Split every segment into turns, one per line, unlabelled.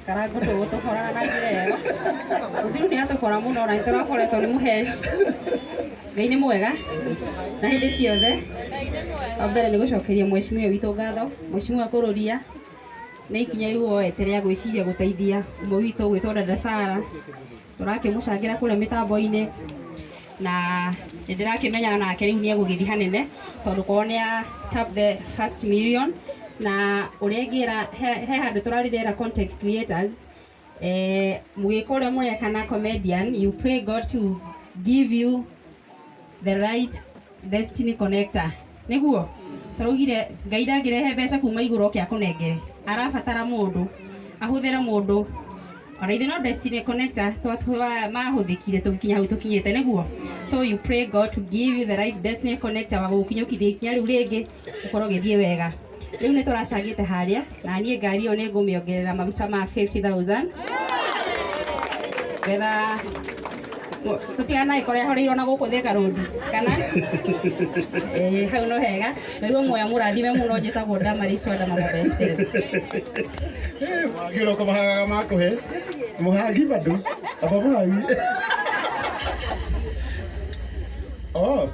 Karangũ tũgũtũboraga na njĩra ĩyo. Mũthiru nĩ atũbora mũno na nĩtũraboretwo nĩ mũheci. Ngai nĩ mwega na hĩndĩ ciothe. Wa mbere nĩ gũcokeria mheshimiwa witũ ngatho, mheshimiwa Kũrũria nĩ ikinya rĩu woete rĩa gwĩciria gũteithia ũmwe witũ gwĩtwo Dada Sara. Tũrakĩmũcangĩra kũrĩa mĩtambo-inĩ na nĩ ndĩrakĩmenya nake rĩu nĩ egũgĩthiĩ hanene tondũ korwo nĩ a tap the first million na ũrĩa ingĩra he handũ tũrarĩrĩra content creators, mũgĩka ũrĩa mũreka na comedian, you pray God to give you the right destiny connector. Nĩguo tũraugire Ngai ndangĩrehe mbeca kuma igũrũ oke akũnengere, arabatara mũndũ ahũthĩre mũndũ ona ithuĩ no destiny connector mahũthĩkire tũgĩkinya hau tũkinyĩte. Nĩguo so you pray God to give you the right destiny connector wa gũgũkinyũkithia ikinya rĩu rĩngĩ ũkorwo ũgĩthiĩ wega. Rĩu nĩ tũracangĩte harĩa na niĩ ngari ĩyo nĩ ngũmĩongerera maguta ma 50,000 getha tũtiganagĩkorwo yahoreirwo na gũkũ Thika Road kana hau no hega. Ngai muoya mũrathime mũno. Njĩtagwo Damaris wa Dama Mobile Space.
Kĩroko mahagaga makũhe mũhagi bado aba mũhagi. Oh.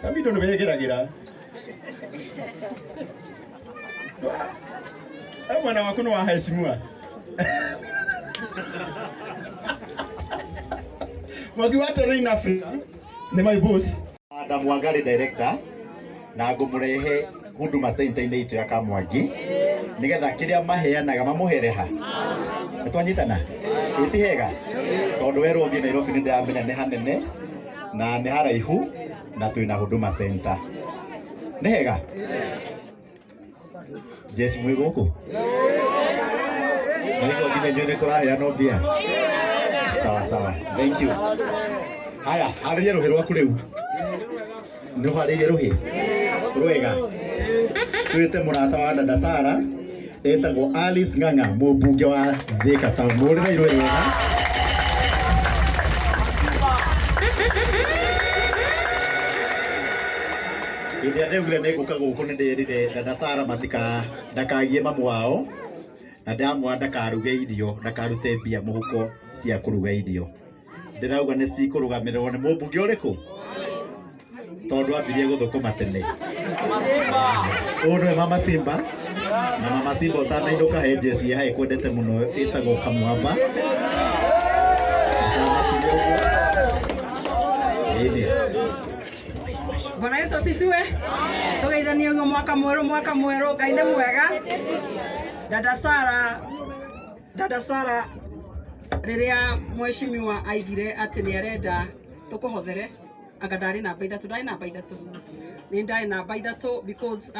Samido nĩ wegeragĩra. Mwana waku nĩ waheshimiwa. Mwangi wa Terrain Africa nĩ my boss.
Adam Wangari director na ngũmũrehe Huduma Center-inĩ itũ ya Kamwangi nigetha kĩrĩa maheanaga mamũhere ha. Nĩtwanyitana? Ĩ ti hega? Tondũ werwo ũthiĩ Nairobi nĩ ndĩramenya nĩ hanene na nĩ haraihu na twĩna Huduma Center. Nĩ hega? Jesi mwĩ gũkũ? Naigua nginya inyuĩ nĩ kũraheanwo mbia? Sawa sawa. Thank you. Haya, harĩria rũhĩ rwaku rĩu. Nĩ ũharĩirie rũhĩ? Rwega. Twĩte mũrata wa Dada Sara etagwo Alice Ng'ang'a, mũmbunge wa Thika Town. Mũrĩre irũĩ wega. Hĩndĩ ĩrĩa ndaugire nĩ ngũka gũkũ nĩ ndĩrire Dada Sara matika ndakagie mamu wao na ndamwĩra ndakaruge irio, ndakarute mbia mũhuko cia kũruga irio. Ndĩrauga nĩ cikũrũgamĩrĩrwo nĩ mũmbunge ũrĩkũ? Tondũ ambirie gũthũkũma tene. Ũyũ nĩwe Mama Simba. Na Mama Simba ũtanainũka he jeci ya ĩkwendete mũno ĩtagwo Kamwamba. Ũtanakinya ũguo. Ĩni.
Bwana Yesu asifiwe. Tugeithanie ũguo mwaka mwerũ, mwaka mwerũ. Ngai nĩ mwega. Dada Sara, Dada Sara rĩrĩa mheshimiwa aigire atĩ nĩ arenda tũkũhothere anga ndarĩ namba ithatũ, ndarĩ namba ithatũ, nĩ ndarĩ namba ithatũ because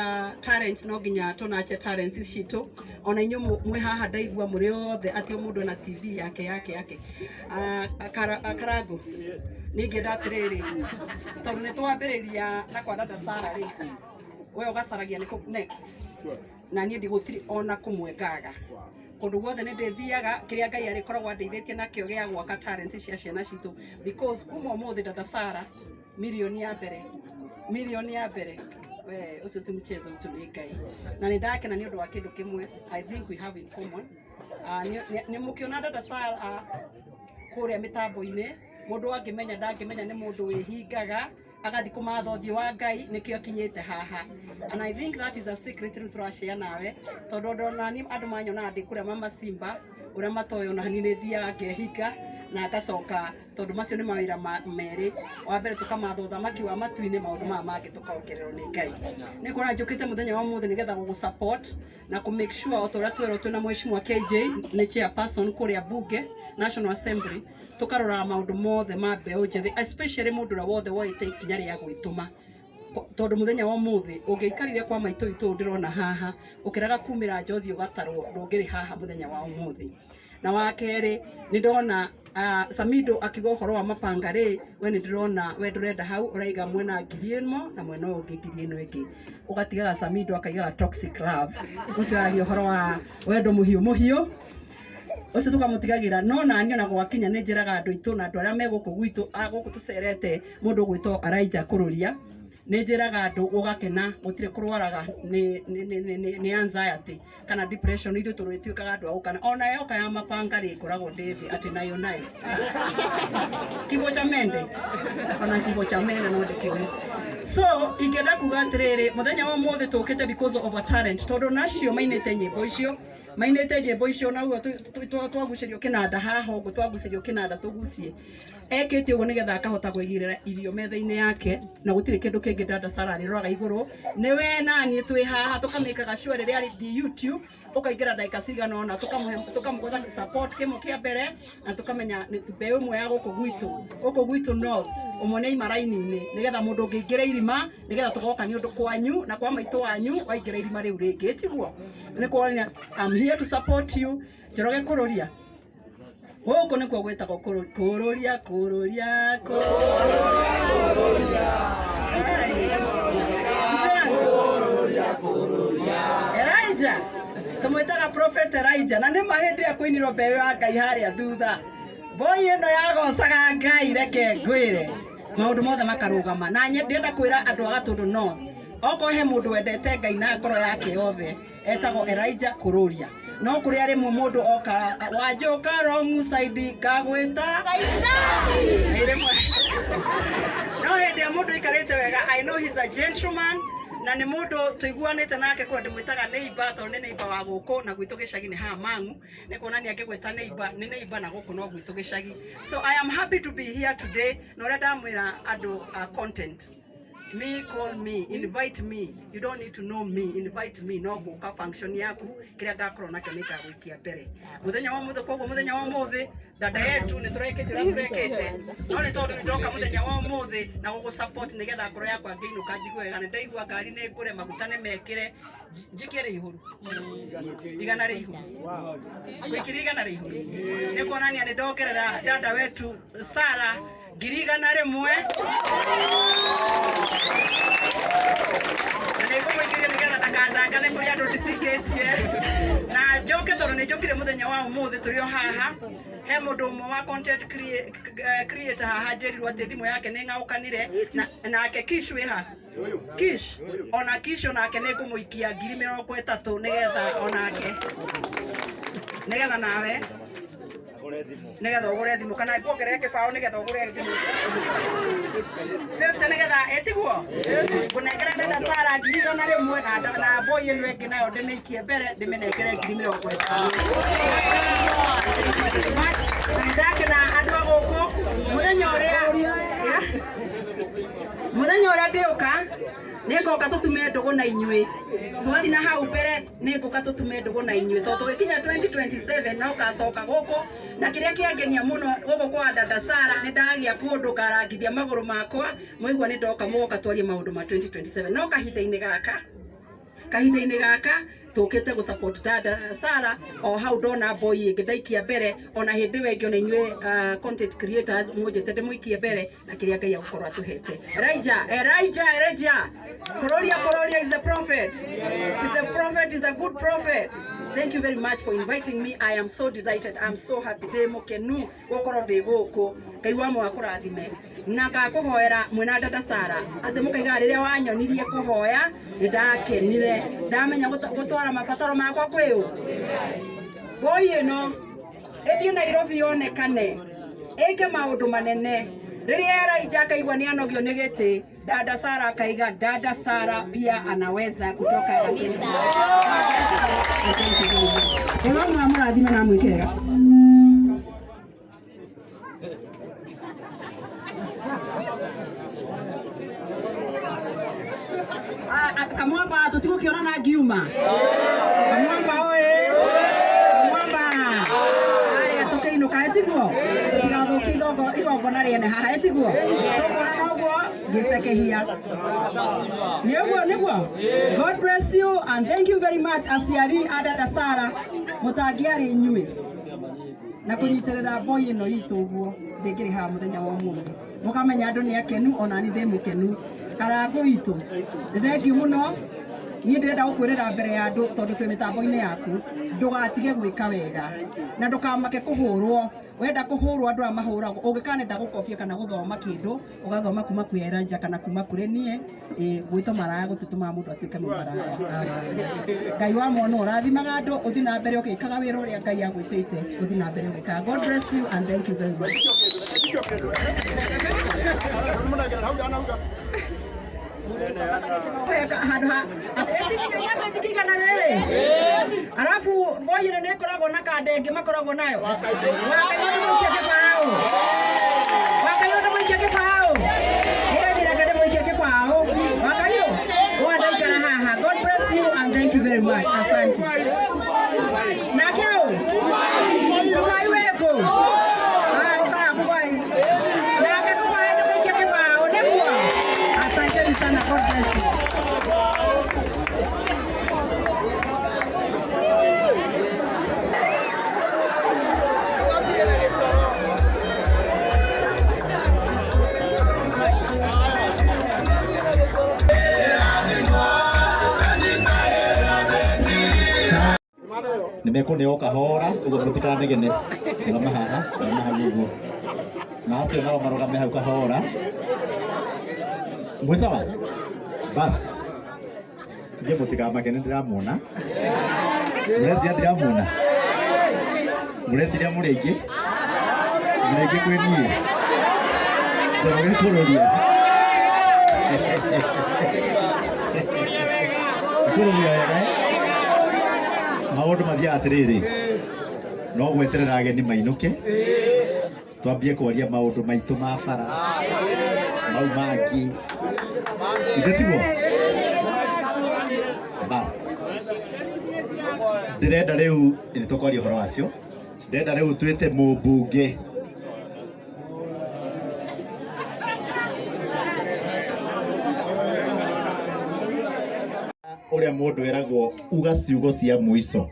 talents no nginya tũnache talents citũ. Ona inyuĩ mwĩ haha ndaigua mũrĩ othe atĩ o mũndũ ena TV yake yake yake. Karangu nĩ ingĩenda atĩrĩrĩ, tondũ nĩ twambĩrĩria na kwa Dada Sara rĩ, we ũgacaragia nĩkũ next, na niĩ ndigũtirĩ ona kũmwe ngaga kũndũ guothe nĩ ndĩthiaga kĩrĩa Ngai arĩkoragwo andeithĩtie nakĩo gĩa gwaka talent cia ciana citũ, because kuma ũmũthĩ Dada Sara milioni ya mbere, milioni ya mbere, we ũcio ti mchezo, ũcio nĩ Ngai. Na nĩ ndakena nĩ ũndũ wa kĩndũ kĩmwe I think we have in common. Nĩ mũkĩona Dada Sara kũrĩa mĩtambo-inĩ, mũndũ angĩmenya ndangĩmenya nĩ mũndũ wĩhingaga agathiĩ kũmatha ũthiũ wa Ngai, nĩkĩo akinyĩte haha. And I think that is a secret rĩu tũrashare nawe, tondũ andũ onani andũ manyonaga ndĩ kũrĩa Mama Simba ũrĩa matoĩ onani nĩ thiaga ngehinga na ngacoka, tondũ macio nĩ mawĩra merĩ. Wa mbere tũkamatha ũthamaki wa matu-inĩ, maũndũ maya mangĩ tũkongererwo nĩ Ngai. Nĩ kuona njũkĩte mũthenya wa ũmũthĩ nĩgetha gũgũ support na kũ make sure o ta ũrĩa twerwo twĩna mheshimiwa KJ nĩ chairperson kũrĩa bunge National Assembly, tũkaroraga maũndũ mothe ma mbeũ njĩthĩ, especially mũndũ ũrĩa wothe woete ikinya rĩa gwĩtũma, tondũ mũthenya wa ũmũthĩ ũngĩikarire kwa maitũ witũ ndĩrona haha ũkĩraga kumĩra nja ũthiĩ ũgatarwo, ndũngĩrĩ haha mũthenya wa ũmũthĩ. Na wa kerĩ nĩ ndona Samido akiuga ũhoro wa mabanga rĩ, we nĩ ndĩrona we ndũrenda hau ũraiga mwena ngiri ĩno na mwena ũyũ ũngĩ ngiri ĩno ĩngĩ, ũgatigaga Samido akaigaga toxic love, ũcio aragia ũhoro wa wendo mũhiũ mũhiũ, ũcio tũkamũtigagĩra. No nani ona gwakinya nĩ njĩraga andũ aitũ na andũ arĩa me gũkũ gwitũ a gũkũ tũcerete, mũndũ ũgwĩtwo Araija Kũrũria. Nĩ njĩraga andũ ũgakena gũtirĩ kũrwaraga nĩ anxiety kana depression ithuĩ tũrĩtuĩkaga andũ a gũkana ona yoka ya mapanga rĩ ngoragwo ndĩ thĩ atĩ nayo nayo kifo cha mende ona kifo cha mende no ndĩkĩũĩ. So ingĩenda kuga atĩrĩrĩ mũthenya wa ũmũthĩ tũkĩte because of a talent tondũ nacio mainĩte nyĩmbo icio mainĩte nyĩmbo icio na ũguo twagucĩrio kĩnanda haha ũguo twagucĩrio kĩnanda tũgucie ekĩte ũguo nĩgetha akahota kwĩgirĩra irio metha-inĩ yake na gũtirĩ kĩndũ kĩngĩ dada Sarah arĩroraga igũrũ nĩ we na niĩ twĩ haha tũkamĩkaga sure rĩrĩa arĩ YouTube ũkaingĩra ndagĩka cigana ũna tũkamũgũtha support kĩmwe kĩa mbere na tũkamenya mbeũ ĩmwe ya gũkũ gwitũ gũkũ gwitũ north ũmwe nĩ aima raini-inĩ nĩgetha mũndũ ũngĩingĩra irima nĩgetha tũgoka nĩ ũndũ kwanyu na kwa maitũ wanyu waingĩra irima rĩu rĩngĩ tiguo nĩ kuonania I'm here to support you. Njoroge kũrũria gũkũ nĩkuo gwĩtagwo kũrũria kũrũria kũrũria Elijah tũmwĩtaga Prophet Elijah na nĩ ma hĩndĩ ĩrĩa kũinirwo mbeũ ya Ngai harĩa thutha mboi ĩno yagocaga Ngai reke ngwĩre maũndũ mothe makarũgama na ndĩrenda kwĩra andũ a Gatũndũ North okorwo he mũndũ wendete Ngai na ngoro yake yothe etagwo Elijah Kũrũria no kũrĩa rĩmwe mũndũ oka wanjũka wrong side ngagwĩta no hĩndĩ ĩrĩa mũndũ aikarĩte wega I know he's a gentleman na nĩ mũndũ tũiguanĩte nake kwa ndĩmwĩtaga neighbor tondũ nĩ neighbor wa gũkũ na gwitũ gĩcagi nĩ haha Mang'u nĩ kuonania ngĩgwĩta neighbor nĩ neighbor na gũkũ no gwitũ gĩcagi. So I am happy to be here today na ũrĩa ndamwĩra andũ content me call me invite me you don't need to know me invite me no ngũka function yaku kĩrĩa ngakorwo nakĩo nĩ ngagũikia mbere mũthenya wa ũmũthĩ koguo mũthenya wa ũmũthĩ dada yetu nĩ tũrekĩte ũrĩa tũrekĩte no nĩ tondũ nĩ ndoka mũthenya wa ũmũthĩ na gũgũ support nĩgetha ngoro yakwa ngĩinũka njigue wega nĩ ndaigua ngari nĩ ngũre maguta nĩ mekĩre njikie rĩ ihũru igana rĩ ihũru gwĩkĩra igana rĩ ihũru nĩ kuonania nĩ ndongerera dada wetu Sarah 100,000 na nĩ ngũmũikĩria nĩgetha ndakandangane kũrĩ andũ ndicikĩtie na njoke tondũ nĩ njũkire mũthenya wa ũmũthĩ tũrĩ o haha he mũndũ ũmwe wa content creator haha njĩrirwo atĩ thimũ yake nĩ ng'aũkanire nake Kish wĩ ha Kish ona Kish onake nĩ ngũmũikia 30,000 nĩgetha onake nĩgetha nawe nĩgetha ũgũre thimũ kana nguongerere kĩbaũ nĩgetha ũgũre thimũ 50 nĩgetha ĩtiguo ngũnengera dada Sarah 100,000 na boy ĩno ĩngĩ nayo ndĩmĩikie mbere ndĩmĩnengere 50,000. Na nĩndakena andũ a gũkũ mũthenya ũrĩa ndĩũka nĩngũka tũtume ndũgũ na inyuĩ twathiĩ na hau mbere nĩngũka tũtume ndũgũ na inyuĩ tondũ tũgĩkinya 2027 no ngacoka gũkũ na kĩrĩa kĩangenia mũno gũkũ kwa dada Sarah nĩ ndagĩa kũndũ ngarangithia magũrũ makwa mwaigua nĩ ndoka mũgoka twarie maũndũ ma 2027 no kahinda-inĩ gaka tũkĩte gũ support dada Sarah o hau ndona boy ĩngĩ ndaikia mbere ona hĩndĩ ĩyo ĩngĩ ona inyuĩ content creators mũnjĩte ndĩmũikie mbere na kĩrĩa Ngai agũkorwo atũhete. Elijah Elijah Elijah Kũrũria Kũrũria is a prophet is a prophet is a good prophet. Thank you very much for inviting me. I am so delighted. I am so happy. Ndĩ mũkenu gũkorwo ndĩ gũkũ. Ngai wa mwa kũrathime na ngakũhoera mwĩna dada Sarah atĩ mũkaigaga rĩrĩa wanyonirie kũhoya nĩ ndakenire ndamenya gũtwara mabataro makwa kwĩ ũ boy ĩno ĩthiĩ Nairobi yonekane ĩke maũndũ manene rĩrĩa Elijah akaigua nĩ anogio nĩ gĩtĩ dada Sarah akaiga dada Sarah pia anaweza kutoka kabisa. Ngai wa mwa mũrathime na mwĩke wega. Kamwamba tũtigũkĩonana ngiuma Kamwamba oĩ Kamwamba haya tũkĩinũka ĩtiguo tũtigathũkie igongona rĩene haha ĩtiguo tũkuonana ũguo ngĩcekehia nĩ ũguo nĩguo. God bless you and thank you very much aciari a dada Sarah mũtangĩarĩ inyuĩ na kũnyitĩrĩra boy ĩno itũ ũguo ndĩngĩrĩ haha mũthenya wa ũmũthĩ mũkamenya andũ nĩ akenu ona niĩ ndĩ mũkenu Karangũ witũ nĩ thengiũ mũno Niĩ ndĩrenda gũkwĩrĩra mbere ya andũ tondũ twĩ mĩtambo-inĩ yaku, ndũgatige gwĩka wega na ndũkamake kũhũrwo. Wenda kũhũrwo andũ aya mahũragwo, ũngĩkanenda gũkobia kana gũthoma kĩndũ, ũgathoma kuma kwĩ Elijah kana kuma kũrĩ niĩ. Gwĩtwo maraya gũtitũmaga mũndũ atuĩke mũmaraya. Ngai wa mwana ũrathimaga andũ, ũthiĩ na mbere ũgĩkaga wĩra ũrĩa Ngai agwĩtĩte, ũthiĩ na mbere ũgĩkaga. God bless you and thank you very much. Handũ ha igana rĩrĩ, arabu boy ĩno nĩ ĩkoragwo na kanda ĩngĩ makoragwo nayo. Wakaiyũ ndĩmũikie kĩbaũ, Wakaiyũ ndĩmũikie kĩbaũ, ĩĩ reke ndĩmũikie kĩbaũ. Wakaiyũ wandaikara haha. God bless you and thank you very much. Asante. Nake ũ Kubai wĩkũ? Ah, Kubai. Nake Kubai ndĩmũikie kĩbaũ nĩguo. Asanteni sana. God bless you.
Nä mekåneo kahora å guo må tikanegene. Rũgama haha, rũgama hau ũguo, na acio nao marũgame hau kahora. Mwĩ sawa? Bas, niĩ mũtikamake, nĩ ndĩramuona. Mũreciria ndiramuona? Mũreciria mũrĩ aingĩ? Mũrĩ aingĩ kwĩ niĩ? Njoroge kũrũria kũrũria wega, eh? Maũndũ mathiaga atĩrĩrĩ, no gweterera ageni mainũke, twambie kwaria maũndũ maitũ ma bara mau mangĩ, ithe tiguo? Bas, ndĩrenda rĩu nĩ tũkwaria ũhoro wacio. Ndĩrenda rĩu twĩte mũmbunge. Ũrĩa mũndũ eragwo uga ciugo cia mũico,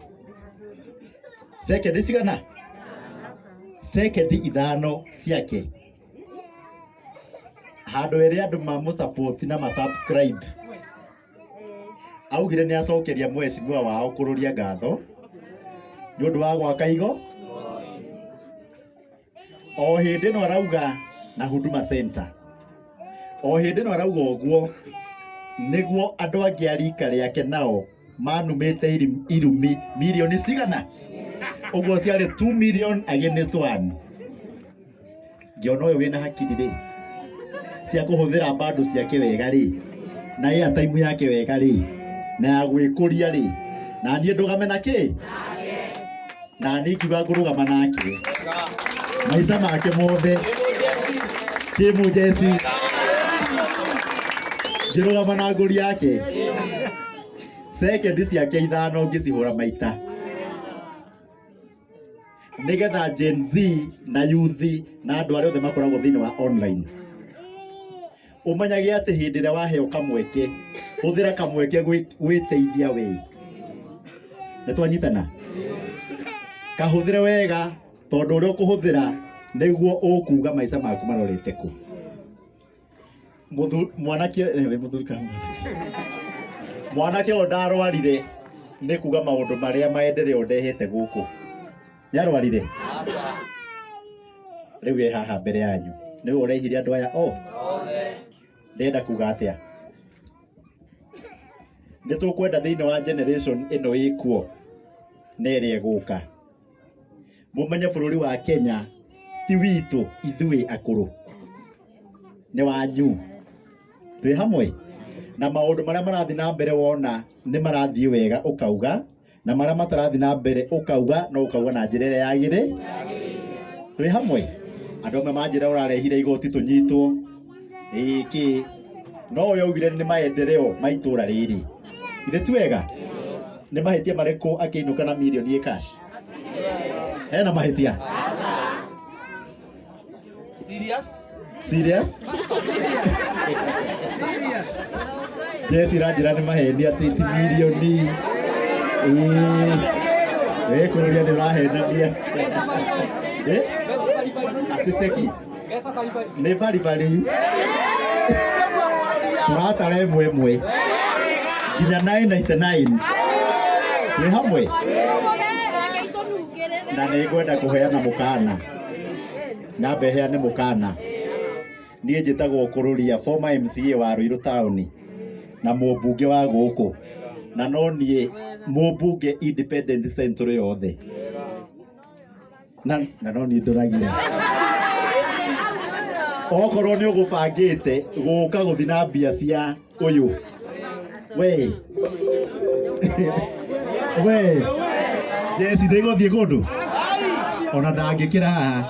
sekendi cigana? Sekendi 5 ciake handũ ĩrĩ andũ mamũsupport na masubscribe. Augire nĩ acokeria mheshimiwa wao kũrũria ngatho nĩ ũndũ wa gwaka igo o hĩndĩ ĩno arauga na Huduma Center. O hĩndĩ ĩno arauga ũguo nĩguo andũ angĩ a rika rĩake nao manumĩte irumi milioni cigana ũguo, ciarĩ 2 million against 1. Ngĩona ũyũ wĩna hakiri rĩ cia kũhũthĩra bando ciake wega rĩ, na airtime yake wega rĩ, na ya gwĩkũria rĩ, na niĩ ndũgame na kĩ, na niĩ ngiuga ngũrũgama nake maica make mothe kĩmũjeci, ngĩrũgama na ngũri yake. Sekendi ciake 5 ngĩcihũra maita nigetha Gen Z na youth na andũ arĩa othe makoragwo thĩinĩ wa online ũmenyage atĩ hĩndĩ ĩrĩa waheo kamweke, hũthĩra kamweke gwĩteithia we. Nĩ twanyitana? Kahũthĩre wega, tondũ ũrĩa ũkũhũthĩra nĩguo ũkuga maica maku marorete kũ. Mwanake, wĩ mũthuri kana mwanake? Mwanake ũyũ ndarwarire nĩ kuga maũndũ marĩa maendeleo ndehete gũkũ. Nĩ arwarire? Rĩu e haha mbere yanyu, nĩwe ũrehire andũ aya o ndĩrenda kuga atĩa? Nĩ tũkwenda thĩinĩ wa generation ĩno ĩkuo na ĩrĩa ĩgũka, mũmenye bũrũri wa Kenya ti witũ ithuĩ akũrũ, nĩ wanyu. Twĩ hamwe na maũndũ marĩa marathiĩ na mbere, wona nĩ marathiĩ wega ũkauga, na marĩa matarathiĩ na mbere ũkauga, no ũkauga na njĩra ĩrĩa yagĩrĩ. Twĩ hamwe? Andũ amwe manjĩra ũrarehire igoti tũnyitwo ĩĩ kĩ, no ũyũ augire nĩ maendeleo ma itũra rĩrĩ. Ithe ti wega? Nĩ mahĩtia marĩkũ akĩinũka na mirioni ĩ cash? Hena mahĩtia?
Serious?
Serious? Jesi ranjĩra nĩ maheni atĩ ti mirioni. Ĩĩ wĩ kũrũria nĩ ũrahenania. Ĩ? Atĩ ceki nĩ baribari tũratara ĩmwe ĩmwe. Nginya 999 twĩ hamwe na nĩ ngwenda kũheana mũkana, nyambe heane mũkana. Niĩ njĩtagwo Kũrũria, former MCA wa Ruiru Town na mũmbunge wa gũkũ, na no niĩ mũmbunge independent central yothe, na no niĩ ndũragia. Okorwo nĩ ũgũbangĩte gũka gũthiĩ na mbia cia ũyũ, we we Jesi ndĩgũthiĩ kũndũ ona ndangĩkĩra haha,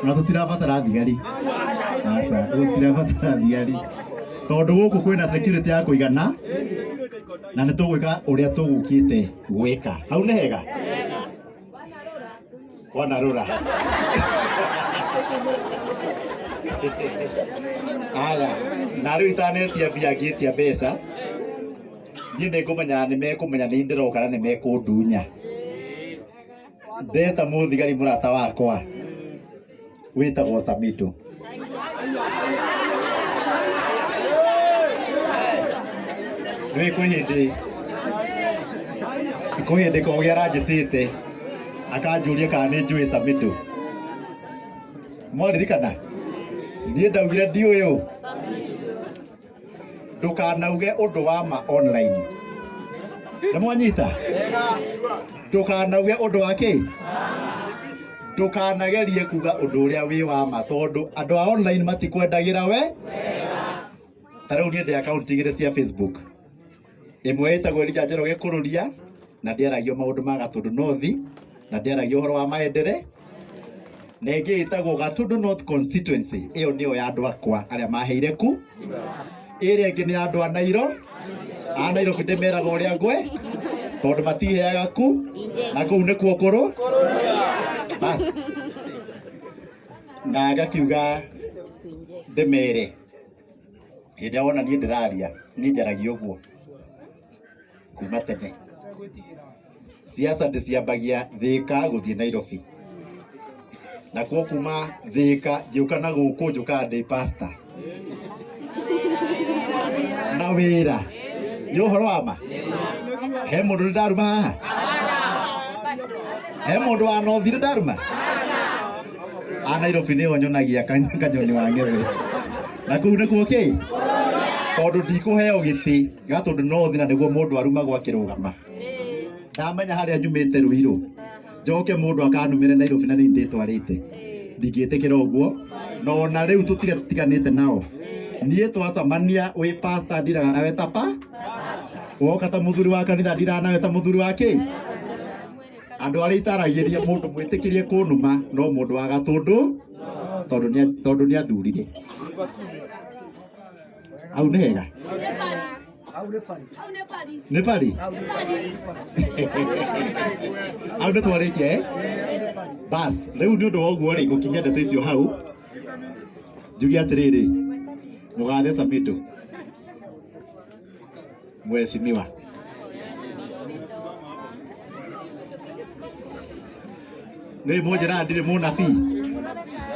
ona tũtirabatara thigari. Aca, tũtirabatara thigari tondũ gũkũ kwĩna security ya kũigana na nĩ tũgwĩka ũrĩa tũgũkĩte gwĩka. Hau nĩ hega kwanarũra. Aya, na rĩu itanetia mbia ngĩtia mbeca, niĩ nĩ ngũmenya nĩ mekũmenya nĩ ndĩroka na nĩ mekũndunya. Ndeta mũthigari mũrata wakwa wĩtagwo Samido. Nĩ kwĩ hĩndĩ Kogi aranjĩtĩte akanjũria kana nĩ njũĩ Samido. Mwaririkana? Niĩ ndaugire ndiũĩ ũ. Ndũkanauge ũndũ wa ma online. Nĩ mwanyita? Ndũkanauge ũndũ wa kĩ? Ndũkanagerie kuga ũndũ ũrĩa wĩ wa ma tondũ andũ a online matikwendagĩra we. Ta rĩu niĩ ndĩ akaunti igĩrĩ cia Facebook. Ĩmwe ĩtagwo Elijah Njoroge Kũrũria na ndĩaragia maũndũ ma Gatũndũ North na ndĩaragia ũhoro wa maendere, na ĩngĩ ĩtagwo Gatũndũ North Constituency, ĩyo nĩyo ya andũ akwa arĩa maheire ku. Ĩrĩa ĩngĩ nĩ ya andũ a Nairo, a Nairobi ndĩmeraga ũrĩa ngwe tondũ matiheaga ku na kũu nĩkuo kũrũ. Bas. Na ngakiuga ndĩmere hĩndĩ ĩrĩa wona niĩ ndĩraria, niĩ njaragia ũguo kuma tene. Siasa ndĩciambagia Thĩka gũthiĩ Nairobi, nakuo kuma Thĩka ngĩũka na gũkũ njũkaga ndĩ pastor na wĩra. Nĩ ũhoro wa ma? He mũndũ ndĩ ndaruma haha? He mũndũ wa North ndĩ ndaruma? A Nairobi nĩo nyonagia kanyoni wa ng'ethe, na kũu nĩkuo kĩ, tondũ ndikũheo gĩtĩ Gatũndũ North na nĩguo mũndũ arumagwo akĩrũgama. Ndamenya harĩa nyumĩte Ruiru, njoke mũndũ akanumĩre Nairobi na nĩ ndĩtwarĩte, ndingĩtĩkĩra ũguo. Na ona rĩu tũtiganĩte nao. Niĩ twacemania wĩ pastor ndiraga nawe ta pa woka ta mũthuri wa kanitha ndiraga nawe ta mũthuri wa kĩ. Andũ arĩa itaragĩria mũndũ mwĩtĩkĩrie kũnuma no mũndũ wa Gatũndũ tondũ nĩ athurire. Hau nĩ hega? Nĩ pari? Hau nĩ twarĩkia eh? Bas, rĩu nĩ ũndũ wa ũguo rĩ, ngũkinyia ndeto icio hau njuge atĩrĩrĩ, mũgathe Samido, mheshimiwa, nĩ mũnjĩraga ndirĩ mũnabii,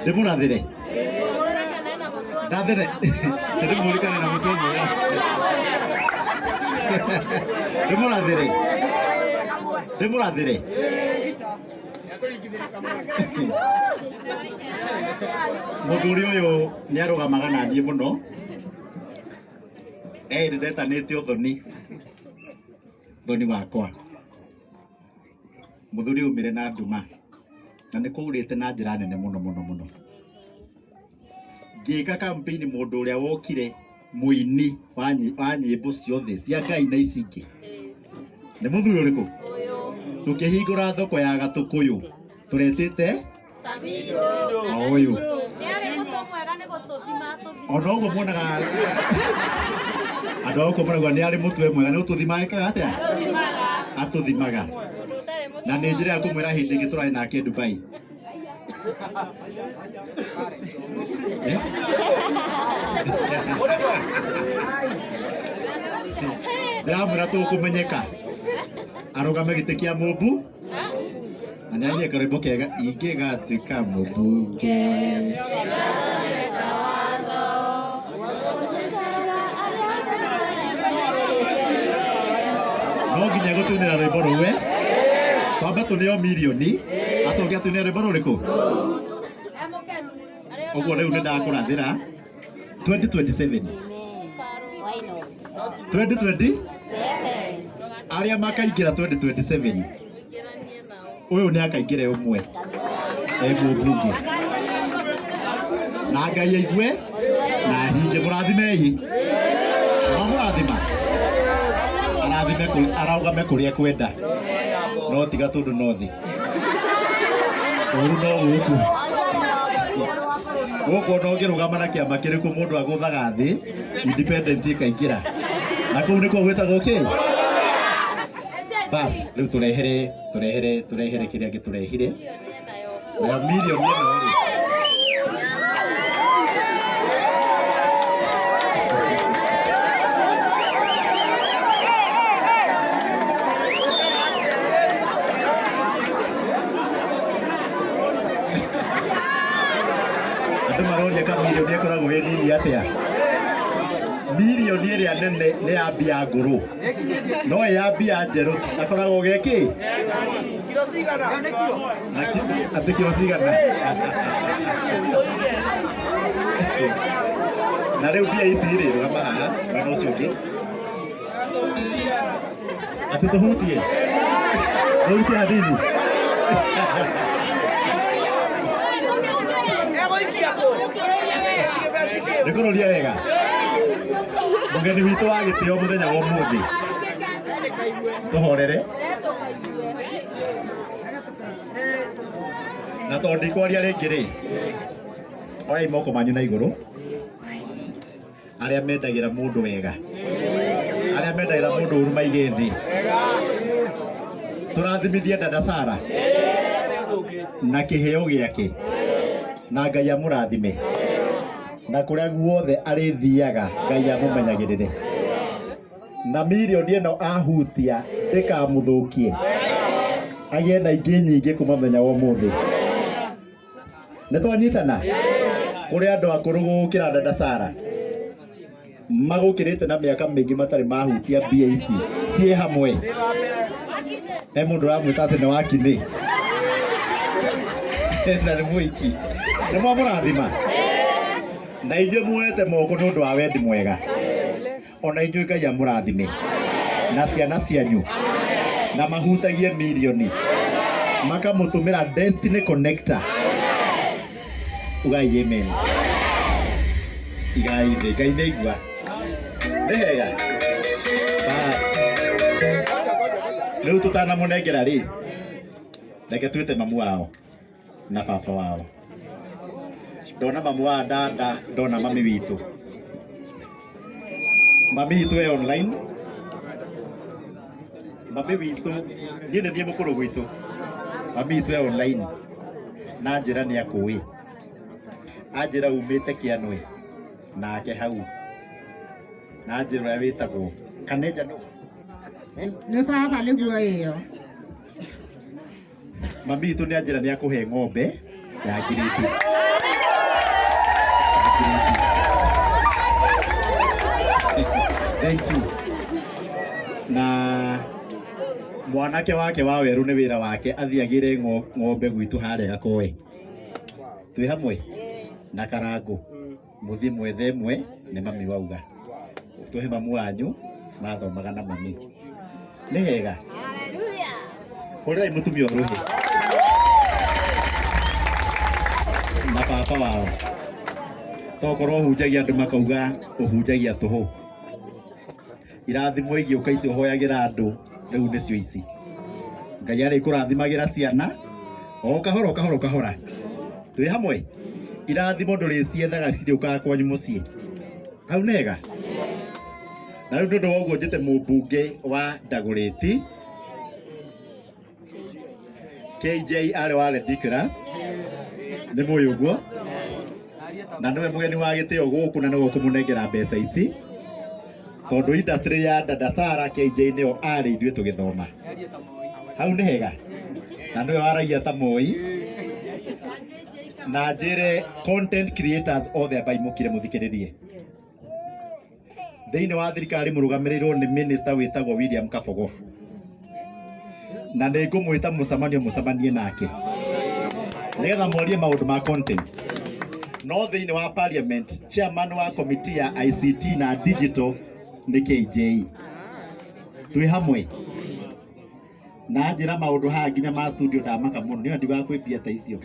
ndĩmũrathĩre ndathĩre ndĩmũrikane na mũtwe mwega, ndĩmũrathĩre ndĩmũrathĩre. Mũthuri ũyũ nĩ arũgamaga na niĩ mũno, ĩrĩ ndetanĩte ũthoni thoni wakwa. Mũthuri aumire na nduma na nĩ kũurĩte na njĩra nene mũno mũno mũno. Ngĩka campaign mũndũ ũrĩa wokire mũini wa nyĩmbo ciothe cia Ngai na ici ingĩ nĩ mũthuri ũrĩkũ? Tũkĩhingũra thoko ya Gatũkũyũ tũretĩte o ũyũ ona ũguo muonaga andũ a gũkũ marauga nĩ arĩ mũtwe mwega, nĩ gũtũthima ekaga atĩa? Atũthimaga. Na nĩ njĩra ya kũmwĩra hĩndĩ ĩngĩ tũrarĩ nake Dubai. Ndĩramwĩra tũkũmenyeka arũgame gĩtĩ kĩa mũmbu na nĩ ainie karwĩmbo kega ingĩgatuĩka mũmbunge. No nginya gũtũinĩra rwĩmbo rũu twambe tũneo mirioni acoke atũinĩre rwĩmbo rũrĩkũ ũguo rĩu nĩ ndakũrathĩra 2027 2020 arĩa makaingĩra 2027 ũyũ nĩ akaingĩra ũmwe mũmbunge na Ngai aigue na hinge mũrathimei mamũrathima arathime araugame kũrĩa kwenda no tiga tũndũ no thĩ ũru no gũkũ gũkũ ona ũngĩrũgama na kĩama kĩrĩkũ mũndũ agũthaga thĩ independent ĩkaingĩra na kũu nĩkuo gwĩtagwo kĩ bas rĩu tũrehere tũrehere tũrehere kĩrĩa gĩtũrehire na mirioni ĩno rĩ andũ maroria ka mirioni ĩkoragwo ĩ nini atĩa mirioni ĩrĩa nene nĩ ya mbia ngũrũ no ĩ ya mbia njerũ akoragwo gekĩ atĩ kiro cigana na rĩu mbia ici rĩ rũgama haha mwena ũcio ũngĩ atĩ tũhutie tũhutie hanini nĩ kũroria wega mũgeni witũ wa gĩtĩo mũthenya wa ũmũthĩ tũhorere na tondũ ndikwaria rĩngĩ rĩ oyai moko manyu na igũrũ arĩa mendagĩra mũndũ wega arĩa mendagĩra mũndũ ũru maige thĩ tũrathimithie dada Sara na kĩheo gĩake na Ngai amũrathime na kũrĩa guothe arĩthiaga Ngai amũmenyagĩrĩre na mirioni ĩno ahutia ndĩkamũthũkie agĩe na ingĩ nyingĩ kuma mũthenya wa ũmũthĩ nĩ twanyitana kũrĩ andũ akũrũ gũkĩra dada Sara magũkĩrĩte na mĩaka mĩingĩ matarĩ mahutia mbia ici ciĩ hamwe he mũndũ ũramwĩta atĩ nĩ wakinĩ na nĩ mũiki nĩ mwamũrathima na inyuĩ muoete moko nĩ ũndũ wa wendi mwega ona inyuĩ Ngai amũrathime na ciana cianyu na mahutagie mirioni makamũtũmĩra Destiny Connector ugai amen igai thĩ Ngai nĩ aigua nĩ hega rĩu tũtanamũnengera rĩ reke twĩte mamu wao na baba wao ndona mamu wa dada ndona mami witũ mami witũ e online mami witũ niĩ nĩ niĩ mũkũrũ gwitũ mami witũ e online na njĩra nĩ akũĩ anjĩra umĩte Kĩanũĩ nake hau na njĩra ũrĩa wĩtagwo Kanenja nũ
nĩ baba nĩguo ĩyo
mami witũ nĩ anjĩra nĩ akũhe ng'ombe ya ngirĩti Thank you. Na mwanake wake wa weru nĩ wĩra wake athiagĩre ng'ombe gwitũ harĩa Gakoe twĩ hamwe na Karangũ mũthiĩ mwethe ĩmwe nĩ mami wauga tũhe mamu wanyu mathomaga na mami nĩ hega hũrĩrai mũtumia ũrũhĩ na baba wao tokorwo ũhunjagia andũ makauga ũhunjagia tũhũ irathimo igĩũka icio ũhoyagĩra andũ rĩu nĩcio ici Ngai arĩkũrathimagĩra ciana o kahora o kahora o kahora twĩ hamwe irathimo ndũrĩciethaga cirĩũkaga kwanyu mũciĩ hau nega na rĩu nĩ ũndũ wa ũguo njĩte mũmbunge wa Ndagũrĩti KJ arĩ wa Ridiculous nĩ mũĩ ũguo na nĩwe mũgeni wa gĩtĩo gũkũ na nĩwe ũkũmũnengera mbeca ici tondũ industry ya dada Sara KJ nĩyo arĩ ithuĩ tũgĩthoma hau nĩ hega na nĩwe waragia ta Moi na njĩre content creators othe amba imũkire mũthikĩrĩrie thĩinĩ wa thirikari mũrũgamĩrĩirwo nĩ minister wĩtagwo William Kabogo Na nĩ ngũmwĩta mũcemanio mũcemanie nake nĩgetha morie maũndũ ma content. No thĩinĩ wa parliament, chairman wa committee ya ICT na digital nĩ KJ. Twĩ hamwe na njĩra maũndũ haha nginya ma studio ndamaka mũno nĩyo ndigaga kwĩ mbia ta icio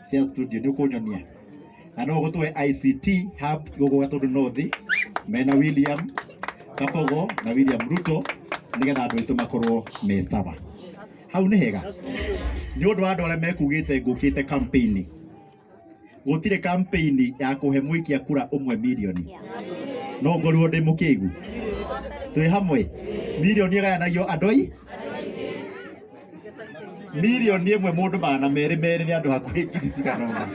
cia studio nĩ ũkũnyonia na no gũtũhe ICT hubs gũkũ Gatũndũ North mena William Kabogo na William Ruto nĩgetha andũ aitũ makorwo me sawa. Hau nĩ hega nĩ ũndũ wa andũ arĩa mekugĩte ngũkĩte campaign. Gũtirĩ campaign ya kũhe mũikia kura ũmwe mirioni no ngorwo ndĩ mũkĩgu. Twĩ hamwe mirioni ĩgayanagio andũ ai mirioni ĩmwe mũndũ 200 nĩ andũ hakuhĩ ngiri cigana ũna.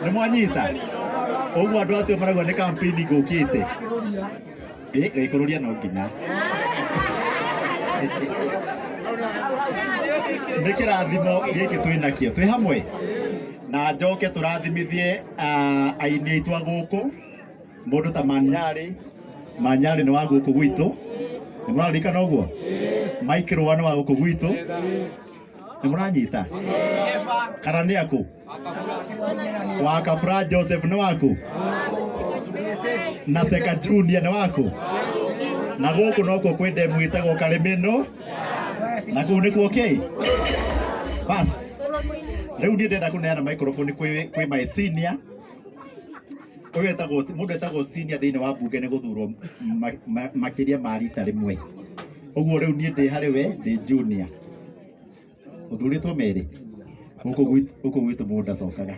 Nĩ mwanyita ũguo andũ acio marauga nĩ campaign ngũkĩte gĩikũrũria no nginya nĩ kĩrathimo gĩkĩ twĩ nakĩo. Twĩ hamwe na njoke tũrathimithie aini aitũ a gũkũ mũndũ ta Manyarĩ. Manyarĩ nĩ wa gũkũ gwitũ, nĩ mũraririkana ũguo? Mike Rũa nĩ wa gũkũ gwitũ, nĩ mũranyita kana nĩ akũ? Wa Kabra Joseph nĩ waku na Seka Junior nĩ waku na gũkũ nokuo kwĩ ndemu ĩtagwo Karĩmĩno na kũu nĩkuo kĩ bas. Rĩu niĩ ndĩrenda kũneana microphone kwĩ my senior ũyũ etagwo mũndũ etagwo senior thĩinĩ wa mbunge nĩ gũthurwo makĩria ma rita rĩmwe. Ũguo rĩu niĩ ndĩ harĩ we ndĩ junior ũthurĩtwo merĩ gũkũ gwitũ mũndũ ndacokaga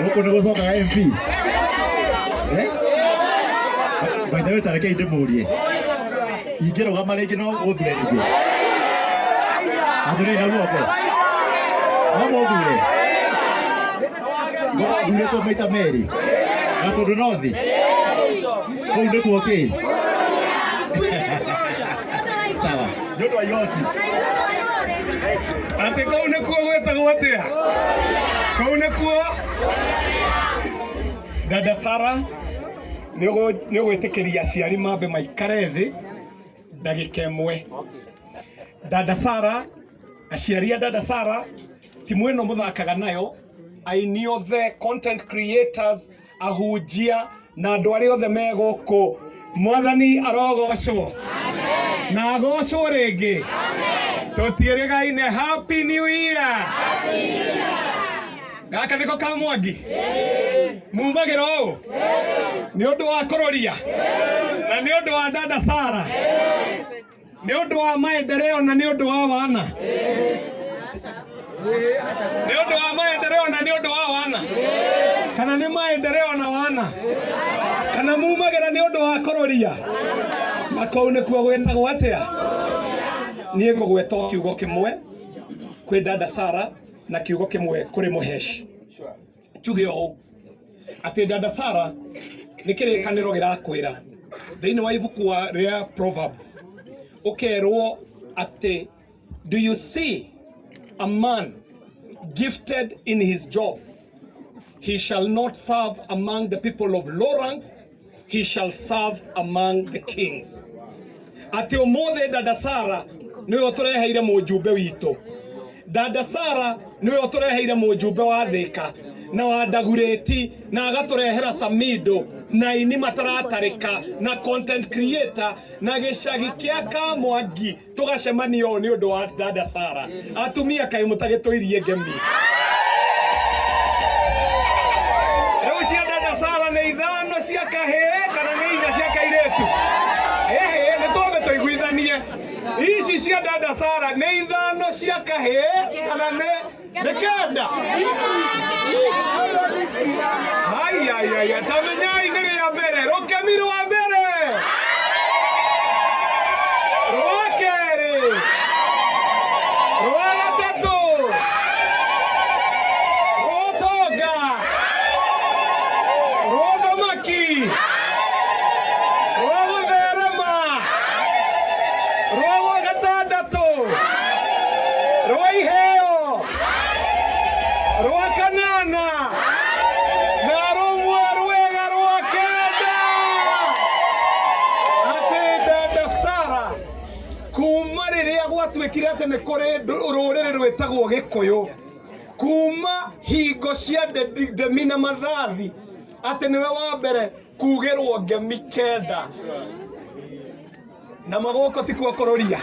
gũkũ nĩ gũcokaga MP. By the way, ta rekei ndĩmũrie ingĩrũgama rĩngĩ no gũthure rĩngĩ athurei na guoko no mũthure thurĩtwo maita merĩ Gatũndũ North kũu nĩkuo kĩ sawa nĩ ũndũ wa igoti
atĩ kũu nĩkuo gwĩtagwo atĩa kũu nĩkuo Dada Sara nĩ ũgwĩtĩkĩria aciari mambe maikare thĩ ndagĩka ĩmwe. Dada Sara, aciari a Dada Sara, timu ĩno mũthakaga nayo, aini othe, content creators, ahunjia na andũ arĩa othe me gũkũ, Mwathani arogocwo na agocwo rĩngĩ. Tũtiĩrĩgaine. Happy New Year. Gaka nĩko ka Mwangi mumagĩra ũũ nĩ ũndũ wa kũrũria na nĩ ũndũ wa Dada Sara nĩ ũndũ wa maendeleo na nĩ ũndũ wa wana nĩ ũndũ wa maendeleo na nĩ ũndũ wa wana kana nĩ maendeleo na wana kana mumagĩra nĩ ũndũ wa kũrũria na kũu nĩkuo gwĩtagwo atĩa. Niĩ ngũgweta o kiugo kĩmwe kwĩ Dada Sara na kiugo kĩmwe kũrĩ Mũhesh. Njuge ũũ atĩ Dada Sara nĩ kĩrĩkanĩro gĩrakwĩra thĩinĩ wa ibuku rĩa Proverbs ũkerwo atĩ do you see a man gifted in his job, he shall not serve among the people of low ranks, he shall serve among the kings. Atĩ ũmũthĩ Dada Sara nĩwe ũtũreheire mũjumbe witũ. Dada Sara nĩwe ũtũreheire mũjumbe wa Thĩka na wa Ndagurĩti na agatũrehera Samido na aini mataratarĩka na content creator na gĩcagi kĩa Kamwangi tũgacemania ũũ nĩ ũndũ wa Dada Sara. Atumia kaĩ mũtagĩtũirie ngemi. Rĩu cia Dada Sara nĩ 5 cia kahĩĩ kana nĩ 4 cia kairĩtu? Ĩhĩ nĩ twambe tũiguithanie. Ici cia Dada Sara nĩ 5 cia kahĩĩ kana nĩ 9? Haya haya, tamenyai nĩ rĩa mbere rũkemi rwa mbere rwa kerĩ rwa gatatũ rwa ũtonga rwa ũthamaki rwa gũtherema rwa gwa gatandatũ rwa iheo rwa kanana na rũmwe rwega rwa kenda. Atĩ Dada Sara Gwatuĩkire atĩ nĩ kũrĩ rũrĩrĩ rwĩtagwo Gĩkũyũ kuma hingo cia Ndemi na Mathathi, atĩ nĩwe wa mbere kugĩrwo ngemi 9 na magũkũ ti kuo kũrũria,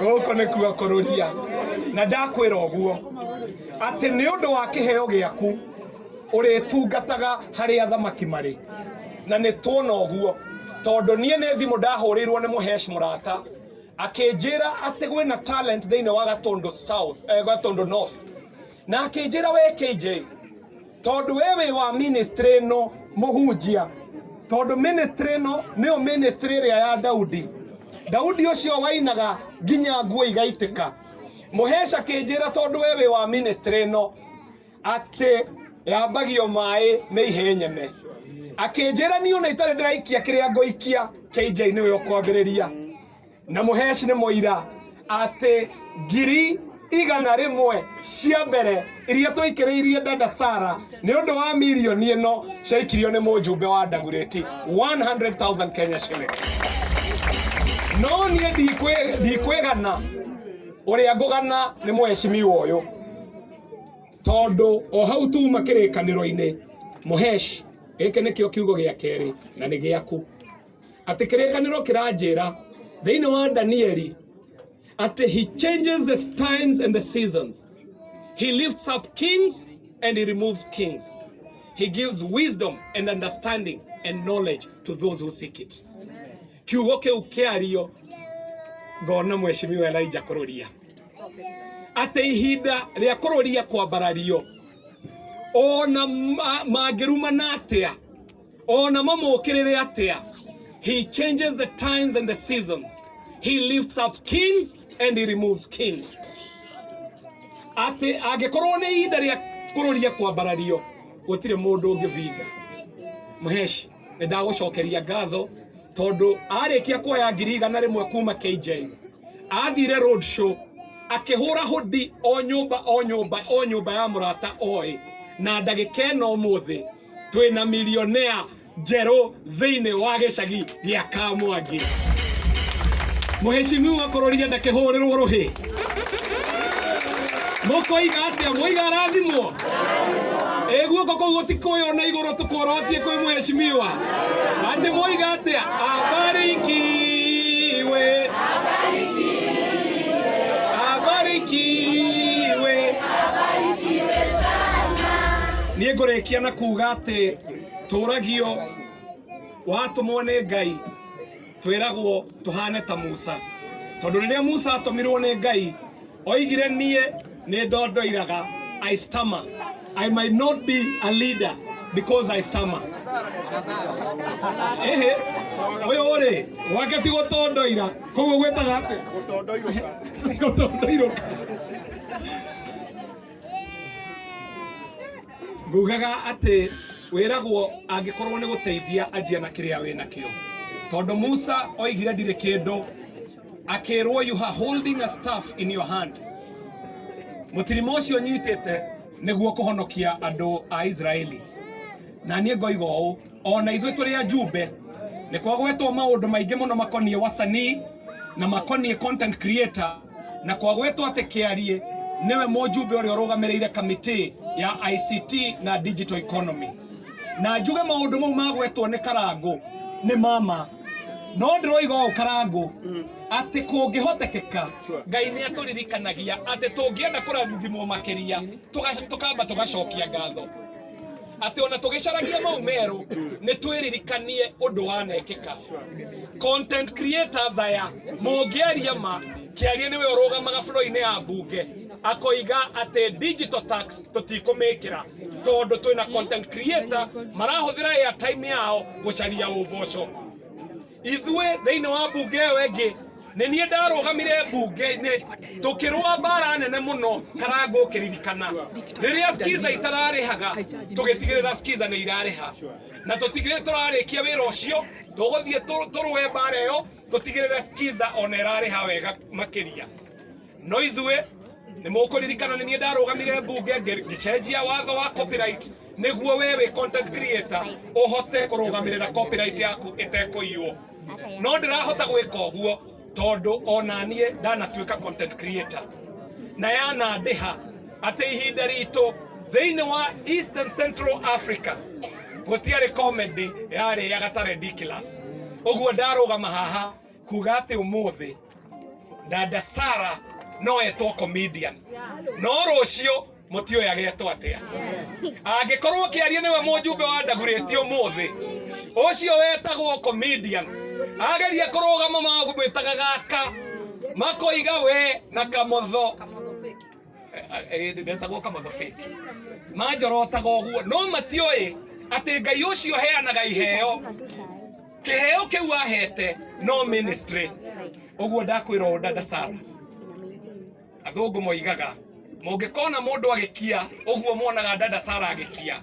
gũkũ nĩ kuo kũrũria. Na ndakwĩra ũguo atĩ nĩ ũndũ wa kĩheo gĩaku ũrĩtungataga harĩa athamaki marĩ, na nĩ tuona ũguo tondũ niĩ nĩ thimũ ndahũrĩirwo nĩ Mũhesh mũrata akĩnjĩra atĩ gwĩna talent thĩinĩ wa Gatundu South, Gatundu North, na akĩnjĩra we KJ, tondũ we wĩ wa ministry ĩno mũhunjia, tondũ ministry ĩno nĩyo ministry ĩrĩa ya Daudi, Daudi ũcio wainaga nginya nguo igaitĩka. Mũhesh akĩnjĩra tondũ we wĩ wa ministry ĩno atĩ yambagio maĩ nĩ ihĩ nyene, akĩnjĩra niĩ ona itarĩ ndĩraikia kĩrĩa ngũikia, KJ nĩwe ũkwambĩrĩria. Na Mũhesh nĩ mũira atĩ 100,000 cia mbere iria twaikĩrĩirie dada Sara nĩ ũndũ wa mirioni ĩno ciaikirio nĩ mũjumbe wa Dagoretti 100,000 Kenya shilling. No niĩ ndikwĩgana, ũrĩa ngũgana nĩ mũheshimiwa ũyũ, tondũ o hau tuma kĩrĩkanĩro-inĩ, Mũhesh, gĩkĩ nĩkĩo kiugo gĩa kerĩ na nĩ gĩaku, atĩ kĩrĩkanĩro kĩranjĩra thĩinĩ wa Danieli atĩ he changes the times and the seasons, he lifts up kings and he removes kings, he gives wisdom and understanding and knowledge to those who seek it. Kiugo kĩu kĩario ngona mheshimiwa Elijah kũrũria atĩ ihinda rĩa kũrũria kwambarario, ona mangĩrumana atĩa, ona mamũkĩrĩre atĩa, he changes the times and the seasons, he lifts up kings and he removes kings. Atĩ angĩkorwo nĩ ihinda rĩa kũrũria kwambarario, gũtirĩ mũndũ ũngĩbinga. Mũhesh, nĩ ndagũcokeria ngatho tondũ arĩkia kuoya 100,000 kuma KJ, athire road show akĩhũra hũdi o nyũmba o nyũmba o nyũmba ya mũrata oĩ, na ndagĩka ĩno ũmũthĩ twĩna milionea njerũ thĩinĩ wa gĩcagi gĩa Kamwangi. Mũheshimiwa kũrũria ndakĩhũrĩrwo rũhĩ, mũkoiga atĩa? Mũiga arathimwo? Ĩ guoko kũu gũtikũywo na igũrũ tũkorotie kwĩ mũheshimiwa atĩ mũiga atĩa? Abarikiwe, abarikiwe. Niĩ ngũrĩkia na kuga atĩ tũragio watũmwo nĩ Ngai, twĩragwo tũhane ta Musa, tondũ rĩrĩa Musa atũmirwo nĩ Ngai oigire niĩ nĩ ndondoiraga, I stammer, I might not be a leader because I stammer. Ehe, ũyũ rĩ gwake ti gũtondoira, koguo gwĩtaga atĩa? Gũtondoirũka. Ngugaga atĩ wĩragwo angĩkorwo nĩ gũteithia anjia na kĩrĩa wĩnakĩo, tondũ Musa oigire ndirĩ kĩndũ, akĩrwo you are holding a staff in your hand, mũtirima ũcio nyitĩte nĩguo kũhonokia andũ a Israeli. Na niĩ ngoiga ũũ, ona ithuĩ tũrĩ ajumbe nĩ kwagwetwo maũndũ maingĩ mũno makoniĩ wasanii na makoniĩ content creator, na kwagwetwo atĩ Kĩarie nĩwe mũjumbe ũrĩa ũrũgamĩrĩire kamĩtĩ ya ICT na digital economy, na njuge maũndũ mau magwetwo nĩ Karangũ nĩ mama, no ndĩroiga ũũ Karangũ atĩ kũngĩhotekeka Ngai nĩ atũririkanagia atĩ tũngĩenda kũrathimwo makĩria tũkamba tũgacokia ngatho, atĩ ona tũgĩcaragia mau merũ nĩ twĩririkanie ũndũ wanekĩka. Content creators aya mũngĩaria ma, Kĩarie nĩwe ũrũgamaga floor-inĩ ya mbunge akoiga atĩ digital tax tũtikũmĩkĩra tondũ twĩna content creator marahũthĩra airtime yao gũcaria ũboco. Ithuĩ thĩinĩ wa mbunge ĩyo ĩngĩ nĩ niĩ ndarũgamire mbunge-inĩ tũkĩrũa mbara nene mũno Karangũ ũkĩririkana rĩrĩa Skiza itararĩhaga, tũgĩtigĩrĩra Skiza nĩ irarĩha, na tũtigĩrĩre tũrarĩkia wĩra ũcio tũgũthiĩ tũrũe mbara ĩyo tũtigĩrĩre Skiza ona ĩrarĩha wega makĩria. No ithuĩ nĩ mũkũririkana nĩ niĩ ndarũgamire mbunge ngĩcenjia watho wa copyright nĩguo we wĩ content creator ũhote kũrũgamĩrĩra copyright yaku ĩtekũiywo, no ndĩrahota gwĩka ũguo. Tondu ona niĩ ndanatuĩka content creator na yanandĩha atĩ ihinda ritũ thĩinĩ wa East and Central Africa gũtiarĩ comedy yarĩaga ta ridiculous. Ũguo ndarũgama haha kuga atĩ ũmũthĩ dada Sara no etwo comedian, no rũciũ mũtiũĩ agetwo atĩa. Angĩkorwo kĩaria nĩwe mũjumbe wa Ndagurĩti ũmũthĩ, ũcio wetagwo comedian ageria kũrũgama magwĩtaga gaka makoiga we na kamotho ndetagwo kamotho fake manjorotaga ũguo, no matiũĩ atĩ Ngai ũcio heanaga iheo, kĩheo kĩu ahete no ministry. Ũguo ndakwĩra ũũ dada Sara, athũngũ moigaga mũngĩkona mũndũ agĩkia ũguo mwonaga dada Sara agĩkia,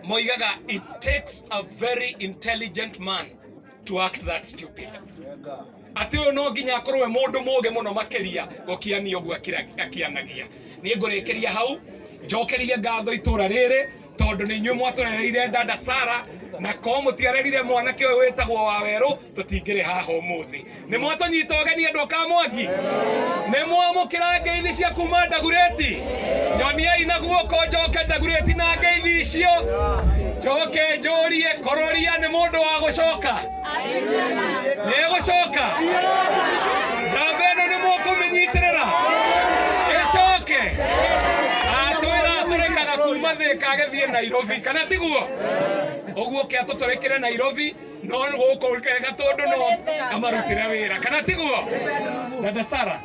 moigaga it takes a very intelligent man to act that stupid. Atĩ ũyũ no nginya akorwo e mũndũ mũgĩ mũno makĩria gũkiania ũguo akianagia. Niĩ ngũrĩkĩria hau njokerie ngatho itũra rĩrĩ tondũ nĩ inyuĩ mwatũrereire dada Sara, na ko mũtiarerire mwanake ũyũ wĩtagwo Wawerũ tũtingĩrĩ haha ũmũthĩ. Nĩ mwatũnyita ũgeni andũ a Kamwangi, nĩ mwamũkĩra ngeithi cia kuma Ndagurĩti. Nyoniai na guoko njoke Ndagurĩti na ngeithi icio, njoke njũrie kororia nĩ mũndũ wa gũcoka, nĩ egũcoka njamba ĩno nĩ mũkũmĩnyitĩrĩra ĩcoke. Atwĩra atũrĩkaga kuma Thĩka agĩthiĩ Nairobi, kana tiguo? Ũguo ke atũtũrĩkĩre Nairobi no gũkũ kega tondũ no amarutĩre wĩra, kana tiguo? Dada Sara,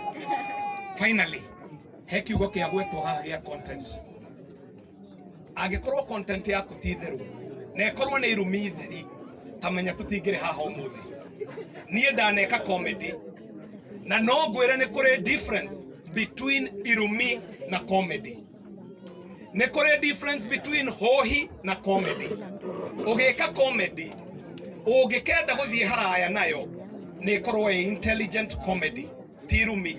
finally he kiugo kĩa gwetwo haha gĩa content. Angĩkorwo content yaku ti theru na ĩkorwo nĩ irumi theri, ta menya tũtingĩrĩ haha ũmũthĩ. Niĩ ndaneka comedy na no ngwĩre nĩ kũrĩ difference between irumi na comedy, nĩ kũrĩ difference between hohi na comedy. Ũgĩka comedy ũngĩkenda gũthiĩ haraya nayo nĩ ĩkorwo ĩ intelligent comedy, ti irumi.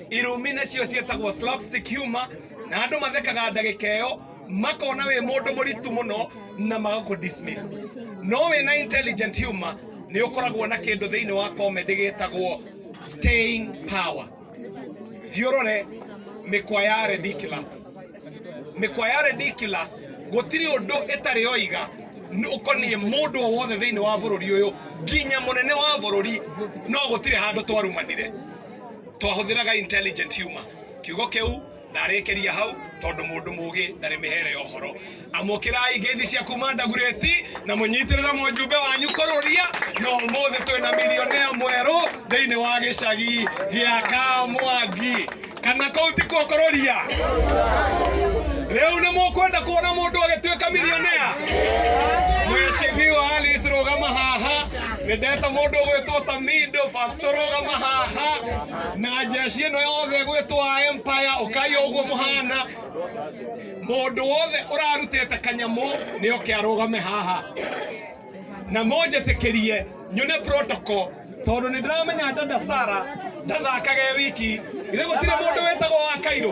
Irumi nacio ciĩtagwo slapstick humor, na andũ mathekaga ndagĩka ĩyo makona wĩ mũndũ mũritu mũno na magakũ dismiss. No wĩna intelligent humor nĩ ũkoragwo na kĩndũ thĩinĩ wa comedy gĩtagwo staying power. Thiĩ ũrore mĩkwa ya ridiculous, mĩkwa ya ridiculous gũtirĩ ũndũ ĩtarĩ oiga ũkoniĩ mũndũ o wothe thĩinĩ wa bũrũri ũyũ nginya mũnene wa bũrũri, no gũtirĩ handũ twarumanire, twahũthĩraga intelligent humor. Kiugo kĩu ndarĩkĩria hau tondũ mũndũ mũgĩ ndarĩ mĩhere ya ũhoro. Amũkĩrai ngeithi cia kuma Ndagurĩti na mũnyitĩrĩra mũjumbe wanyu kũrũria, na ũmũthĩ twĩna milionea mwerũ thĩinĩ wa gĩcagi gĩa Kamwangi. Kana kũu tikuo kũrũria? Rĩu nĩ mũkwenda kuona mũndũ agĩtuĩka milionea? Mheshimiwa Alice rũgama haha, nĩ ndeta mũndũ ũgwĩtwo Samido Factor rũgama haha, na jeshi ĩno yothe ĩgwĩtwo Empire ũkai ũguo mũhana. Mũndũ wothe ũrarutĩte kanyamũ nĩ oke arũgame haha na monjĩtĩkĩrie nyone protocol, tondũ nĩ ndĩramenya dada Sara ndathakaga e wiki. Ithe gũtirĩ mũndũ wĩtagwo wa Kairũ,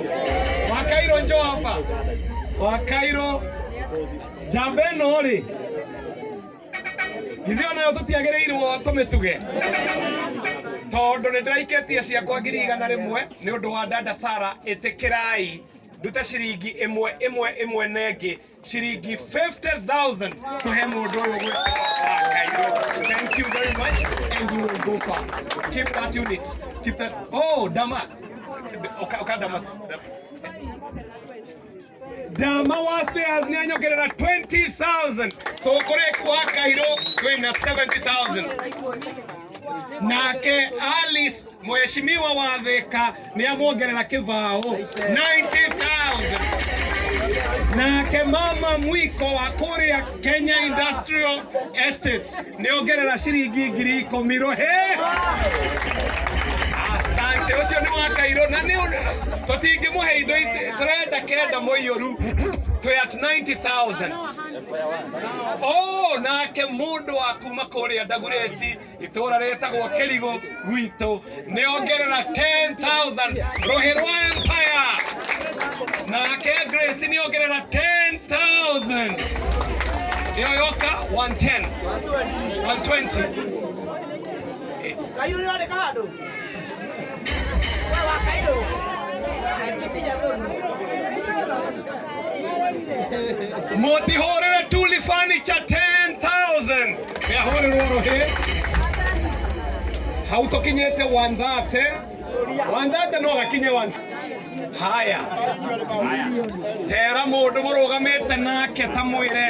wa Kairũ njoo hapa, wa Kairũ njamba ĩno rĩ, ithuĩ onayo tũtiagĩrĩirwo tũmĩtuge, tondũ nĩ ndĩraikĩtie ciakwa 100,000 nĩ ũndũ wa dada Sara. Ĩtĩkĩrai ndute ciringi ĩmwe ĩmwe ĩmwe na ĩngĩ ciringi 50,000 tũhe mũndũ ũyũ ũgwĩtwo wa Kairũ. Thank you very much and you will go far. Keep that unit, keep that. Oh, dama oka dama, dama wa spares nĩ anyongerera 20,000, so kũrĩ wa Kairũ twĩna 70,000. Nake Alice mheshimiwa wa Thika nĩ amuongerera kĩbaũ 90,000. Nake mama mwiko wa kũrĩa Kenya Industrial Estate nĩ ongerera ciringi 10,000 rũhĩ. Asante, ũcio nĩ wa Kairũ na nĩ tũtingĩmũhe indo tũrenda kenda mũiyũru, twĩ at 90,000. Oh, nake mũndũ wa kuma kũrĩa Ndagurĩti itũra rĩtagwo Kĩrigũ gwitũ nĩ ongerera 10,000 rũhĩ rwa Empire. Nake Grace nĩ ongerera 10,000, ĩyo yoka 110 120.
Kairũ nĩ wandĩka handũ.
Mutihurire Tuli Furniture 10,000. Yahurirwo ruhi. Hau tukinyite 130. 130 no gakinye 1. Haya. Tera mundu murugamite nake ta mwire.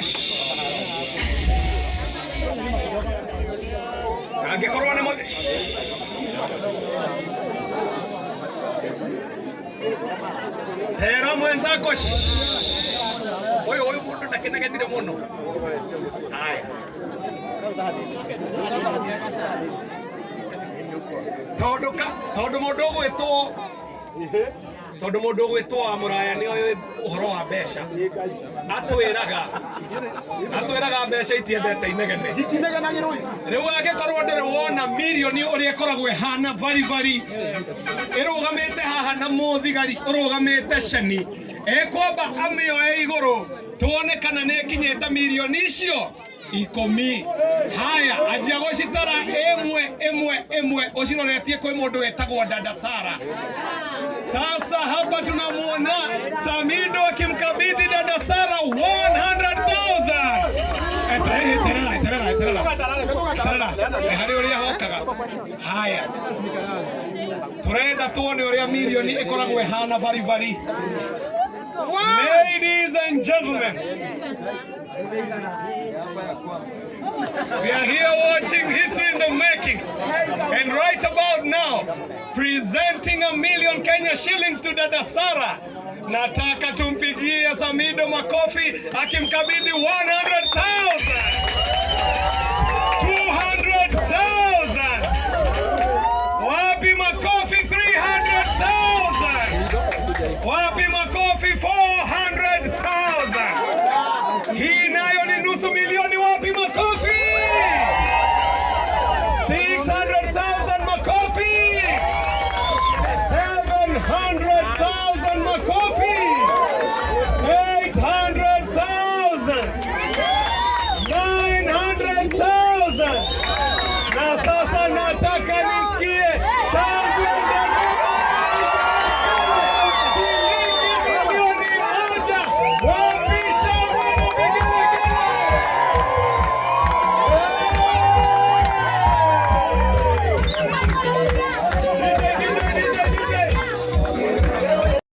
Angikorwo ni muthi. Tera mwenzako. Uyu uyu mundu ndakinegethire muno. Haya. Tondu tondu mundu ugwitwo tondu mundu ugwitwo wa muraya ni oĩ ũhoro wa mbeca atwĩraga mbeca itiendete inegene. Rĩu angĩkorwo ndũrĩ wona mirioni ũrĩa ĩkoragwo ĩhana baribari ĩrũgamĩte haha na mũthigari ũrũgamĩte ceni ĩkwamba amĩoe igũrũ tuone kana nĩ ĩkinyĩte mirioni icio 10. Haya, anjia gũcitara ĩmwe ĩmwe ĩmwe ũciroretie kwĩ mũndũ wĩtagwo Dada Sara. Sasa hapa tunamuona Samido akimkabidhi Dada Sara 100,000. Eterera, eterera, eterera. Eterera. Harĩ ũrĩa hokaga. Haya. Turenda tuone ũrĩa mirioni ĩkoragwo ĩhana baribari. Ladies and gentlemen, we are here watching history in the making. And right about now, presenting 1,000,000 Kenya shillings to Dada Sara. Nataka tumpigie Samido makofi akimkabidhi 100,000.